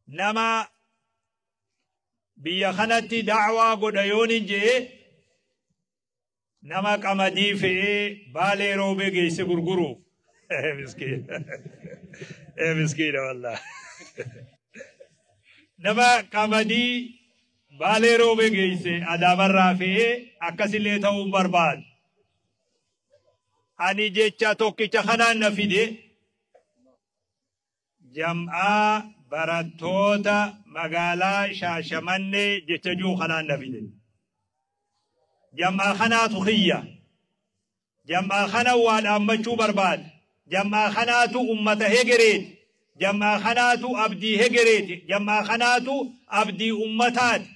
Nama biyya kanatti da'waa godha yoon hin jee, nama qamadii fe'ee Baalee Roobee geesse gurguruuf. Miskiina. Miskiina wallah. Nama qamadii Baalee Roobee geesse Adaamarraa fe'ee akkasillee ta'uu barbaadu. Ani jecha tokkicha kanaan na fide, jam'aa barattoota magaalaa Shaashamannee jecha jiru kanaan na fide. Jam'aa kanaatu kiyya. Jam'aa kana waa dhaammachuu barbaada. Jam'aa kanaatu ummata hegereeti. Jam'aa kanaatu abdii hegereeti. Jam'aa kanaatu abdii ummataati.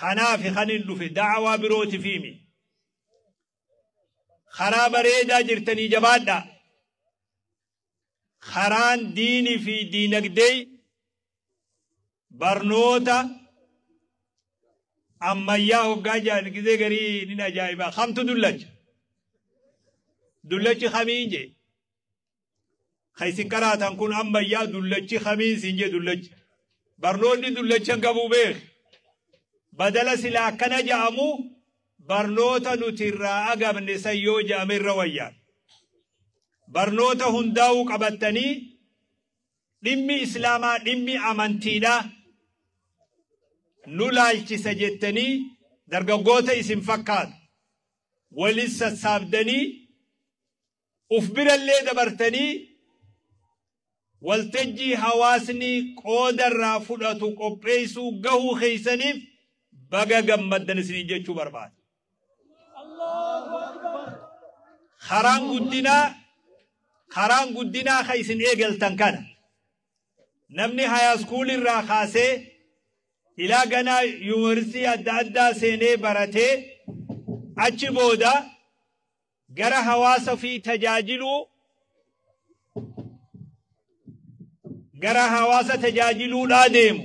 Kanaaf kan hin dhufe da'awaa birooti fiimi. Karaa bareedaa jirtanii jabaadhaa. Karaan diinii fi diinagdee barnoota ammayyaa hoggaa jedhan gizee garii ni ajaa'iba. Kamtu dullacha? Dullachi kamiin jee? Kan isin qaraatan kun ammayyaa, dullachi kamiin siin jee dullachi? Barnoonni dullacha hin qabu beek. Badala sila akkana jedhamu, barnoota nuti irraa agamne san yoo jedhame irra wayyaa. Barnoota hundaa'uu qabattanii, dhimmi islaamaa, dhimmi amantiidha nu laalchisa jettanii, dargaggoota isin fakkaatu walis sassaabdanii, uf birallee dabartanii, waltajjii hawaasni qooda irraa fudhatu qopheessuu gahuu keeysaniif baga gammaddan isiniin jechuu barbaada. Karaan guddinaa ka isin eegaltan kana. Namni high school irraa kaasee ilaa ganaa yuunivarsiitii adda addaa seenee baratee, achi booda gara hawaasa fi tajaajiluu, gara hawaasa tajaajiluudhaa deemu.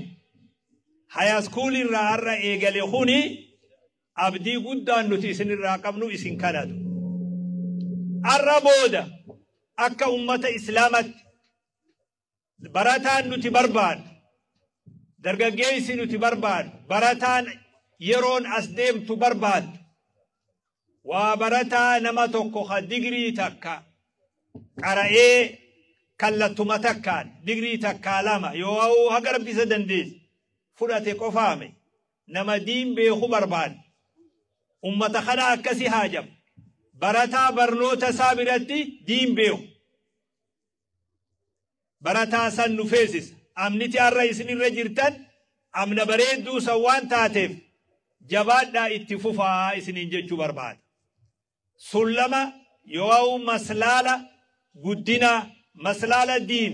High school irraa har'a eegale kuni abdii guddaan nuti isinirraa qabnu isin kadhatu. Har'a booda akka ummata islaamatti barataan nuti barbaadu, dargaggeessi nuti barbaadu, barataan yeroon as deemtu barbaaddu, waa barataa nama tokko ka digrii takka qara'ee, kallattuma takkaan digrii takkaa lama yoo haga Rabbi isa dandeesse fudhate qofaame, nama diin beeku barbaadu. Ummata kana akkasi haajam. Barataa barnoota isaa biratti diin beeku. Barataa san nu feesisa. Amniti har'a isinirra jirtan amna bareedduu san waan taateef, jabaadhaa, itti fufaa isiniin jechuu barbaada. Sullama yoo maslaala guddinaa, maslaala diin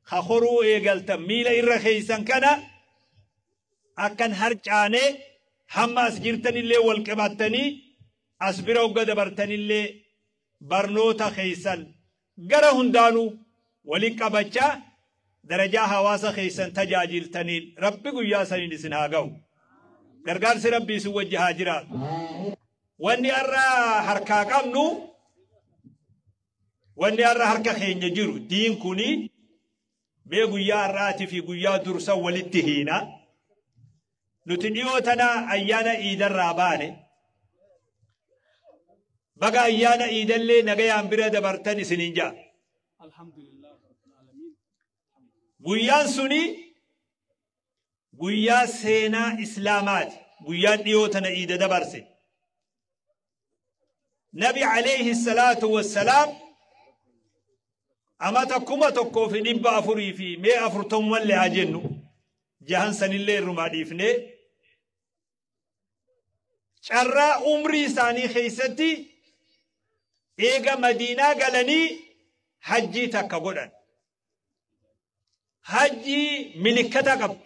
ka horuu eegaltan miila irra keeysan kana akkan harcaanee, hamma as jirtanillee wal qabattanii, as bira hogga dabartanillee barnoota keeysan gara hundaanuu walin qabachaa darajaa hawaasa keeysan tajaajiltaniin Rabbi guyyaa saniin isin haa ga'u. Gargaarsi Rabbii isin wajji haa jiraatu. Wanni har'a harkaa qabnu, wanni har'a harka keenya jiru diin kuni, mee guyyaa har'aatii fi guyyaa dursa walitti hiina. Nuti dhiyoo tana ayyaana iidarraa baane. Baga ayyaana iidallee nagayaan bira dabartan isiniin ja'a. Alhamdulillah Rabbil Alamin. Guyyaan suni guyyaa seenaa islaamaati. Guyyaan dhiyoo tana iida dabarse. Nabi alayhi salaatu wassalaam amata 1400 fi mee 40mallee haa jennu, jahan sanillee irrumaa dhiifnee, carraa umrii isaanii keessatti eega Madiinaa galanii hajjii takka godhan. Hajjii milikkata qabdu.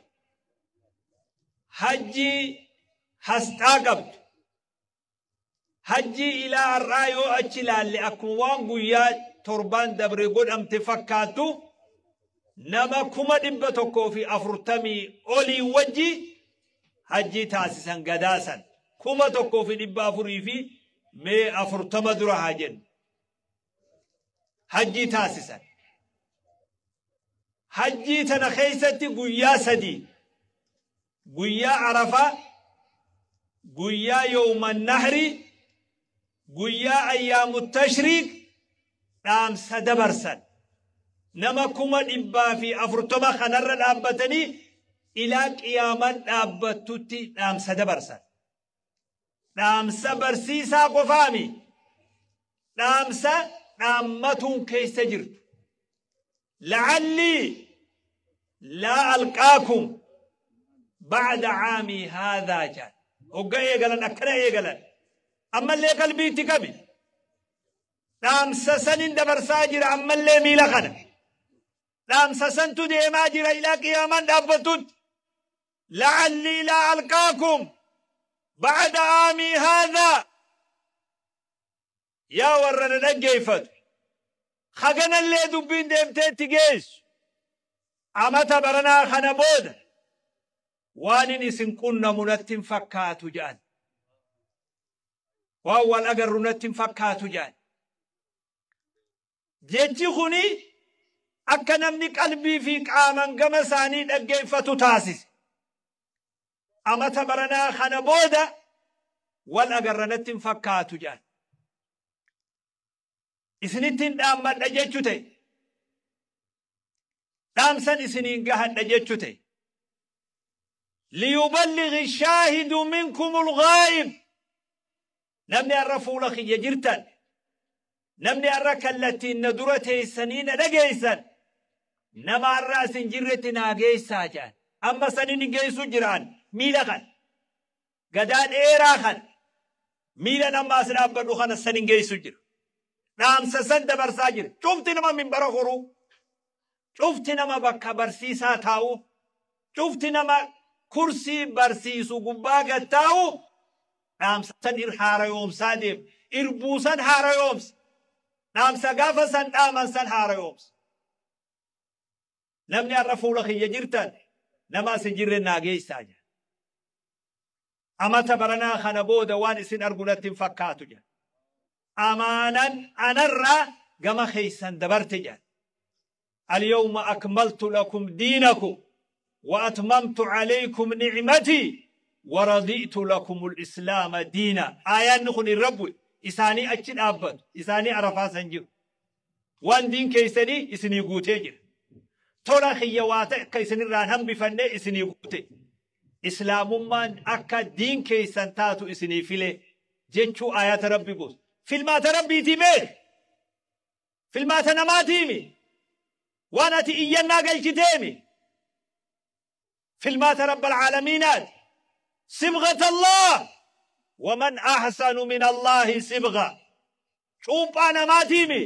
Hajjii hasxaa qabdu. Hajjii ilaa har'aa yoo achi ilaalle akkuma waan guyyaa 7n dabre godhamte fakkaattu, nama 140,000 olii wajji hajjii taasisan gadaasan, 1400 fi mee 40 dura haa jennu. Hajjii taasisan. Hajjii tana keeysatti guyyaa 3, guyyaa Arafaa, guyyaa Yawma Nahri, guyyaa Ayyaamu Tashriiq dhaamsa dabarsan. Nama 140,000 kanarra dhaabbatanii ilaa qiyaamaan dhaabbattutti dhaamsa dabarsan. Dhaamsa barsiisaa qofaami. Dhaamsa dhaammatuun keessa jirtu. La'allii laa alqaakum ba'da caamii haadhaa jedhan. Hogga eegalan akkana eegalan. Ammallee qalbiitti qabi. Dhaamsa sanin dabarsaa jira ammallee miila kana. Dhaamsa santu deemaa jira ilaa qiyaamaan dhaabbattutti. La'allii laa alqaakum ba'da caamii haadhaa. Yaa warra na dhaggeeffatu. Haganallee dubbiin deemteetti geessu. Amata baranaa kana booda waan inni isin qunnamu natti hin fakkaatu jedhan. Waan wal agarru natti hin fakkaatu jedhan. Jechi kuni akka namni qalbii fi qaaman gama isaanii dhaggeeffatu taasise. Amata baranaa kana booda wal agarra natti hin fakkaatu jedhan. Isinitti hin dhaammadha jechuu ta'e. Dhaamsan isiniin gahadha jechuu ta'e. Liyuballighi shaahidu minkumul ghaa'ib. Namni har'a fuula kiyya jirtan, namni har'a kallattiin na dura teessanii na dhageessan, nama har'a as hin jirretti naa geessaa jedhan. Amma sanin hin geessu jiraan miila kana. Gadaa dheeraa kana. Miila nama as dhaabbadhu kana san hin geessu jira. Dhaamsa san dabarsaa jira. Cufti nama minbara horuu. Cufti nama bakka barsiisaa taa'u. Cufti nama kursii barsiisu gubbaa gad taa'u. Dhaamsa san haarayoomsaa deema. Irbuu san haarayoomsa. Dhaamsa gaafa san dhaaman san haarayoomsa. Namni har'a fuula kiyya jirtan nama as hin jirre naa geessaa jira. Amata baranaa kana booda waan isin argu natti hin fakkaatu jira. Amaanan anarraa gama keeysan dabarte jedhan. Alyawma akmaltu lakum diinakum wa atmamtu alaykum ni'matii wa radi'tu lakum al-islaama diina. Aayaanni kun irra bu'e. Isaanii achi dhaabbatu. Isaanii Arafaa san jiru. Waan diin keeysanii isinii guutee jira. Tola kiyya waa ta'e akka isinirraan hambifanne isinii guute. Islaamummaan akka diin keeysan taatu isinii file jechuu aayaata Rabbi buusa. Filmaata Rabbiitii beek. Filmaata namaatiimi. Waan ati iyyannaa galchiteemi. Filmaata Rabbal Caalamiinaati. Sibghat Allah. Waman ahsanu min Allahi sibgha. Cuuphaa namaatiimi.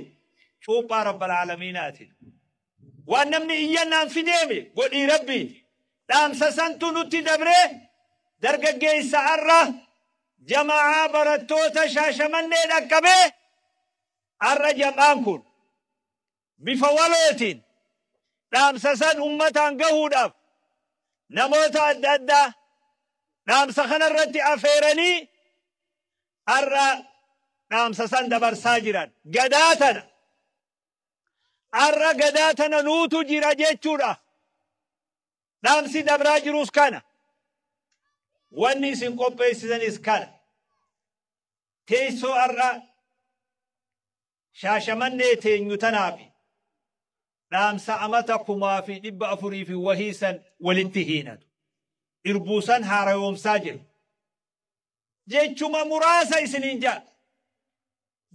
Cuuphaa Rabbal Caalamiinaati. Waan namni iyyannaan fideemi godhii Rabbiiti. Dhaamsa santu nutti dabree dargaggeessa har'a jamaa barattoota Shaashamannee dhaqqabee har'a jam'aan kun bifa walootiin dhaamsa san ummataan gahuudhaaf namoota adda addaa dhaamsa kanarratti afeeranii har'a dhaamsa san dabarsaa jiran. Gadaa tana har'a gadaa tana nuutu jira jechuudha. Dhaamsi dabraa jirus kana. Wanni isin qopheessisanis kana. Teessoo har'a Shaashamannee teenyu tanaaf dhaamsa amata 1400 fi wahii san walitti hiinatu. Irbuu san haarayoomsaa jira. Jechuma muraasa isiniin jedha.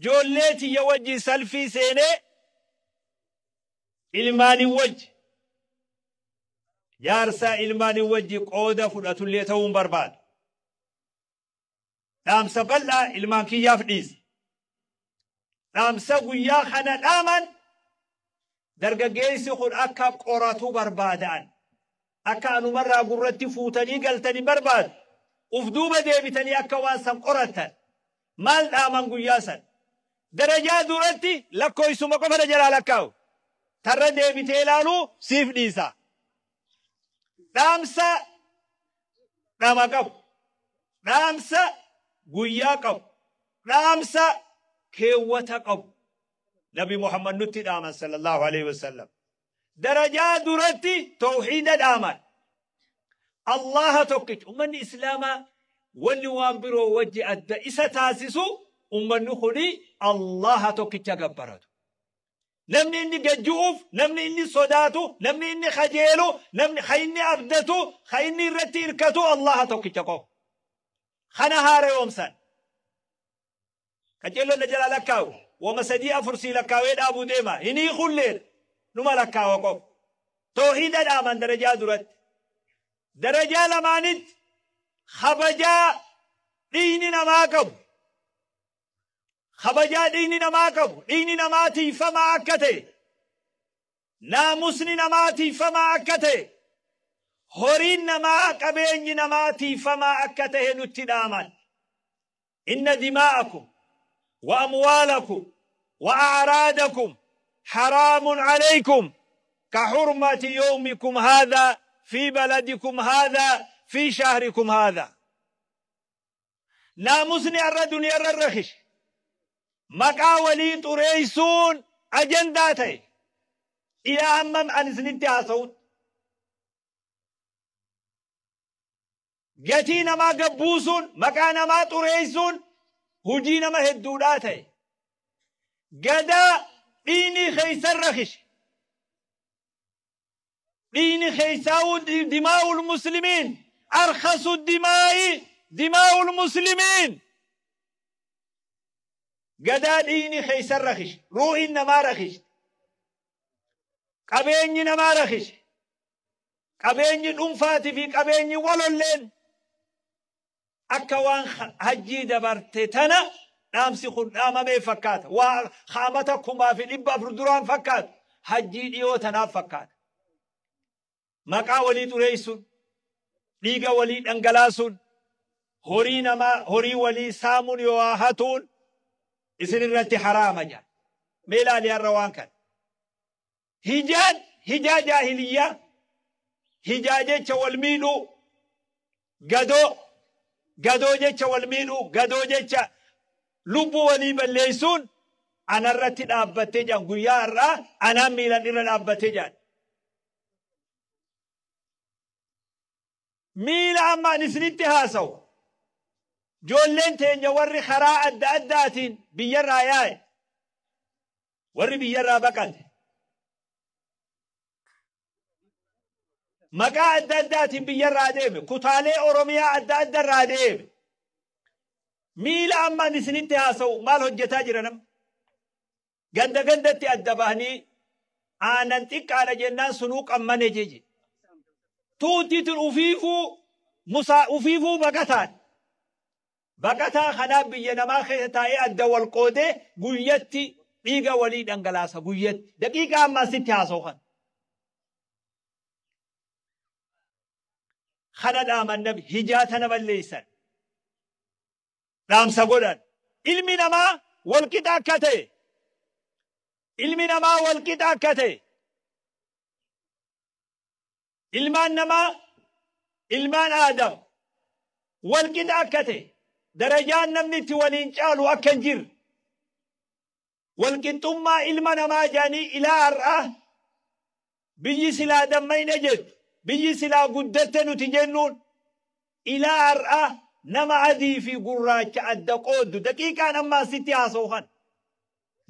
Joollee tiyya wajjin salfii seenee ilmaanin wajji jaarsaa ilmaanin wajji qooda fudhatullee ta'uun barbaada. Dhaamsa bal'aa ilmaan kiyyaaf dhiisa. Dhaamsa guyyaa kana dhaaman dargaggeessi kun akka qoratu barbaadaan. Akka anumarraa gurratti fuutanii galtanii barbaadu. Uf duuba deebitanii akka waan san qorattan. Maal dhaaman guyyaa san? Darajaa duratti lakkoofsuma qofa jalaa lakkaa'u. Tarra deebitee ilaaluu siif dhiisa. Dhaamsa dhama qabu. Dhaamsa guyyaa qabu. Dhaamsa keewwata qabu. Nabi Muhammad nutti dhaaman sallallahu alaihi wasallam. Darajaa duratti tawxiida dhaaman. Allaha tokkicha. Ummanni Islaamaa wanni waan biroo wajji adda isa taasisu ummanni kuni Allaha tokkicha gabbaratu. Namni inni gajju'uuf, namni inni sodaatu, namni inni kajeelu, namni ka inni abdatu, ka inni irratti hirkatu Allaha tokkicha qofa. Kana haara'oomsan. Qajeelloon na jalaa lakkaa'u. Wama 3 4 sii lakkaawee dhaabuu deema. Hin hiikulleedha. Numa lakkaawa qofa. Tawxiida dhaaman darajaa duratti. Darajaa lamaanitti kabajaa dhiigni namaa qabu. Kabajaa dhiigni namaa qabu. Dhiigni namaa tiifamaa akka ta'e. Naamusni namaa tiifamaa akka ta'e. Horiin namaa qabeenyi namaa tiifamaa akka ta'e nutti dhaaman. Inna dimaa'akum wa amwaalakum wa a'raadakum haraamun alaykum ka hurmati yawmikum haadhaa fi baladikum haadhaa fi shahrikum haadhaa. Naamusni har'a duniyaarra rakishe. Maqaa walii xureessuun ajandaa ta'e. Ilaa hammam ani isinitti haasa'utti. Gatii namaa gabbuusuun, maqaa namaa xureessuun hojii nama hedduudhaa ta'e. Gadaa dhiigni keeysan rakishe. Dhiigni keeysaa'uu dimaa'ul muslimiin. Arkhasu dimaa'i dimaa'ul muslimiin. Gadaa dhiigni keeysan rakishe. Ruuhiin namaa rakishe. Qabeenyi namaa rakishe. Qabeenyi dhuunfaatii fi qabeenyi walolleen akka waan hajjii dabarte tana dhaamsi kun dhaamamee fakkaata. Waa haamata 1400 duraan fakkaatu. Hajjii dhiyoo tanaaf fakkaata. Maqaa walii xureessuun, dhiiga walii dhangalaasuun, horii namaa horii walii saamuun yoo hatuun isin irratti haraama jedha. Mee ilaali har'a waan kana. Hijaan hijaa jaahiliyyaa, hijaa jecha wal miidhuu, gadoo gadoo jecha wal miidhuu, gadoo jecha lubbuu walii balleessuun anarratti dhaabbattee jedhan. Guyyaa har'aa anaan miilan irra dhaabbattee jedhan. Miila amma ani isinitti haasa'u. Ijoolleen teenya warri karaa adda addaatiin biyyarraa yaa'e, warri biyyarraa baqate, maqaa adda addaatiin biyyarraa deeme, kutaalee Oromiyaa adda addarraa deeme. Miila amma ani isinitti haasa'u maal hojjetaa jira nama? Ganda gandatti adda bahanii aanan xiqqaadha jennaan sunuu qammane jeje. Tuuttiitiin ufiifuu musaa ufiifuu baqataan. Baqataa kanaaf biyya namaa keessa taa'ee adda wal qoodee guyyatti dhiiga walii dhangalaasa guyyatti. Daqiiqaa ammaa sitti haasa'u kana. Kana dhaaman nabi hijaa tana balleessan. Dhaamsa godhan. Ilmi namaa walqixa akka ta'e. Ilmi namaa walqixa akka ta'e. Ilmaan namaa ilmaan Aadam walqixa akka ta'e. Darajaan namni itti waliin caalu akka hin jirre. Walqixxummaa ilma namaa jedhanii ilaa har'aa biyyi silaa dammayne jettu, biyyi silaa guddatte nuti jennuun ilaa har'aa nama adii fi gurraacha adda qooddu. Daqiiqaan ammaa sitti haasa'u kana.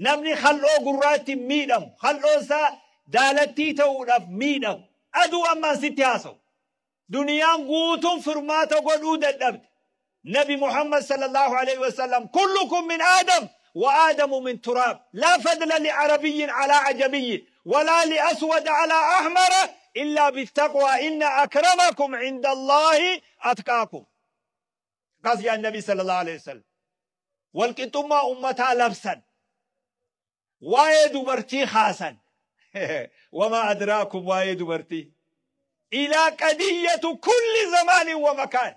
Namni halloo gurraatti miidhamu, halloo isaa daalattii ta'uudhaaf miidhamu. Aduu ammaa sitti haasa'u. Duniyaan guutuun firmaata godhuu dadhabde. Nabi Muhammad sallallahu alayhi wa sallam kullukum min Aadam wa Aadamu min turaab. Laa fadla li arabiyyin alaa ajamiyyin walaa li aswad alaa ahmara illaa bittaqwaa inna akramakum inda Allaahi atqaakum. Akkas jedhan Nabi sallallahu alayhi wa sallam. Walqixxummaa ummataa labsan. Waa'ee dubartii kaasan. Wamaa adraakum waa'ee dubartii. Ilaa qadiyyatu kulli zamaanin wa makaan.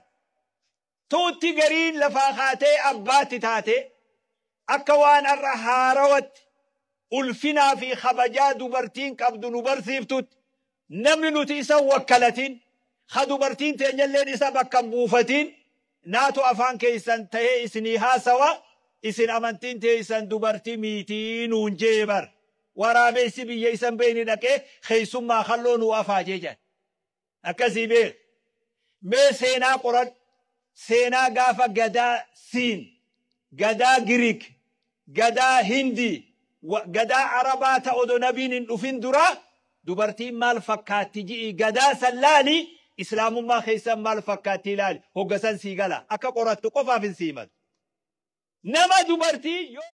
Tuutti gariin lafaa kaatee abbaatti taatee akka waan har'a haarawatti ulfinaa fi kabajaa dubartiin qabdu nu barsiiftutti namni nuti isa wakkalatin ha dubartiin teenyalleen isa bakka hin buufatin naatu afaan keessan ta'ee isinii haasawa isin amantiin teessan dubartii miitii nuun jee bar. Waraabessi biyya isan beeyni dhaqee keessummaa kalloo nuu afaa jeejan. Akkasii beek. Mee seenaa qoradhu. Seenaa gaafa gadaa Siin, gadaa Giriik, gadaa Hindii, gadaa Arabaa ta odoo nabiin hin dhufin dura dubartiin maal fakkaatti ji'i gadaa san laali, islaamummaa keessan maal fakkaatti ilaali, hoggasan sii gala. Akka qorattu qofaaf hin siimatu. Nama dubartii yoo